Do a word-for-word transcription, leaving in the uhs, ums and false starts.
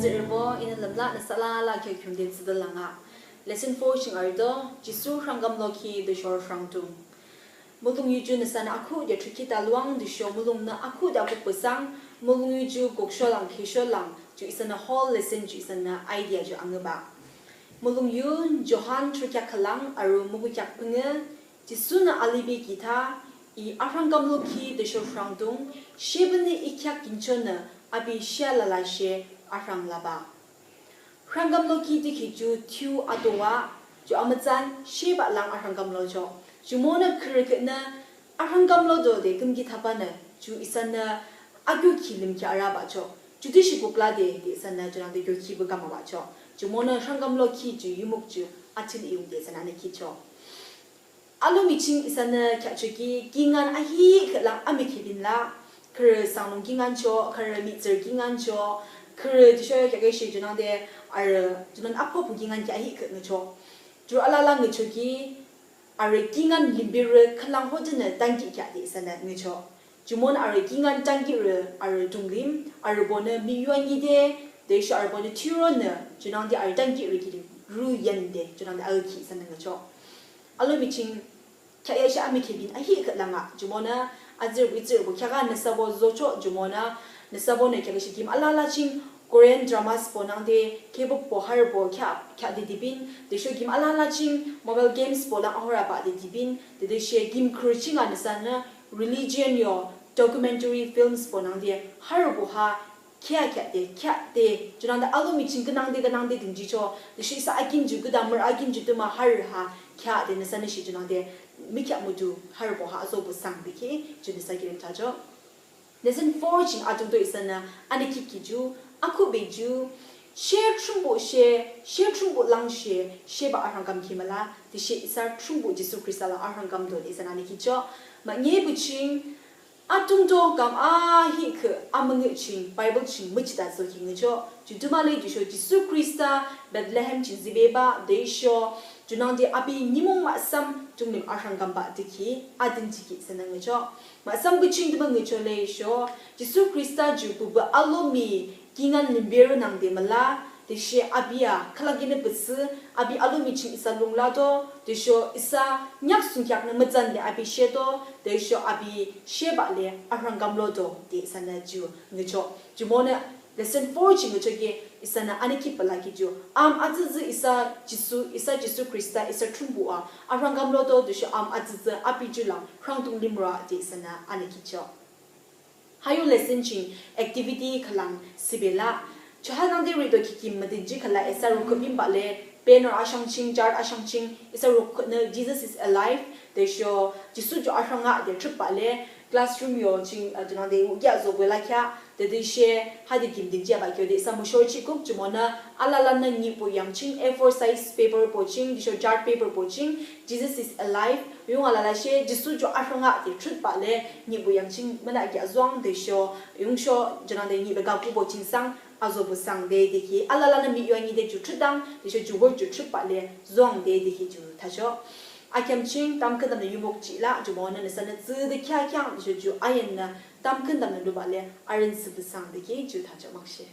Tsührübo, inü lümla nüsa alala kheak khiungde tsüde langa. Lesson four ching arüdo, Jisu rhangkamlokhi tüsho rhangdung. Mulong yu ju nüsanü akhuhde thrütkhi tha luang tüsho mulongnü akhuhde akuk püsang, mulong yu ju koksholang khesholang ju isanü whole lesson ju isanü idea ju angübah. Mulong yu Johan thürükheak khülang arü mukukheak püngü, Jisunü alibe ki tha, I arhangkamlokhi tüsho rhangdung, shepünü I kheak kinchonü api she alalashe arhang labah. Rhangkamlokhi thakhi ju thiyu atoa, ju amütsan shebah lang arhangkamlochoh. Jumonü khürü khürünü arhangkamlodo de küyimki thabanü, ju isanü akhiukhi limkhi arübahchoh. Ju tüshe kukla de, de isanü junangde khiukhi pü kamabahchoh. Jumonü rhangkamlokhi ju yumuk ju athil yung de isanü anükhichoh. Alomi ching isanü kheahchoki kingaün ahihkhüh lang amükhebin la, khürü sanglung kingaünchoh, khürü mihtsürü kingaünchoh, khürü tüsho kheaküshe junangde arü junangde apopu kingaünkhi ahihkhüh ngüchoh. Ju alala ngüchoki arü kingaün limberü khülang hodenü tankih kheahde isanü ngüchoh. Jumonü arü kingaün tankihrü arü dunglim, arübonü mihyuangide, tüsho arübonü thiyuronü, junangde arü tankihrü kilim ruyande, junangde akhi isanü ngüchoh. Alomi ching kheahyashe amükhebin ahihkhüh langa, jumonü azürü buh itsürü buh kheakü nüsabo zochoh, jumonü nüsabonü kheaküshe kim alala ching Korean dramasbo nangde K-popbo harübo kheah, kheahde dibin, tüsho kim alala ching mobile gamesbo lang ahorabah de dibin, tütüshe kim khürü ching a nüsanü religion yo documentary filmsbo nangde harübo ha kheah kheahde, kheahde, junangde alomi ching künangde künangde dünjichoh, tüsho isa akin ju küdamürü akin ju tümü harü ha kheahde nüsanüshe junangde mükheah mudu harübo ha azo pü sangde ki ju nüsa kilim thachoh. Lesson four ching atungto isanü anükhikhi ju, akhuhbe ju, she Thrünpuh she, she Thrünpuh lang she, shebah arhangkamkhi müla, tüshe isa Thrünpuh Jisu Khrista la arhangkamdo de isanü anükhichoh. Mahne pü ching, atungto kam ahihkhüh amüngüh ching Bible ching müchita zokhi ngüchoh. Ju tümü le tüsho Jisu Khrista Bethlehem ching zibebah, tüsho junangde api nimung mahsam dunglim arhangkambah de ki adünjikhi isanü ngüchoh. Mahsam küching tümü ngüchoh le tüsho Jisu Khrista ju püpü alomi kingaün limberü nangde müla, tüshe api a khülang kinü pütsü, api alomi ching isa lunglato, tüsho isa neak sungkheaknü mütsande api sheto, tüsho api shebah le arhangkamlodo de isanü ju ngüchoh. Jumonü lesson four ching ngüchoki isanü anükhipü lakhi ju, am atsütsü isa Jisu, isa Jisu Khrista, isa Thrünpuh a arhangkamlodo tüsho am atsütsü api ju lang rhangdung limro de isanü anükhichoh. Ha yo lesson ching activity khülang sibe la. Ju ha nangde rido kikim müdünji khülang isa roküp binbah le, banner ashang ching, chart ashang ching, isa roküpnü Jesus is alive, tüsho Jisu ju arhang ah de thrütbah le, classroom yo ching, uh, junangde u kheah zobo lakheah, tütüshe hade kim dünjibah kyo de isa mushor chikuk, jumonü alalanü nihbuh yang ching, A four size paperbo ching, tüsho chart paperbo ching, Jesus is alive, yung alalashe, Jisu ju arhang ah de thrütbah le, nihbuh yang ching müna kheah zoang, tüsho, yungsho, junangde nihbuh kakubo ching sang, azo pü sangde de ki, alalanü mihyuangide ju thrütang, tüsho ju word ju thrütbah le, zoangde de ki ju thachoh. Akheam ching tamkhüntamnü yumuk jih la, jumonü nüsanü tsüde kheahkheang, tüsho ju ayannü tamkhüntamnü lubah le, arün thsüpü sangde ki ju thachoh makshe.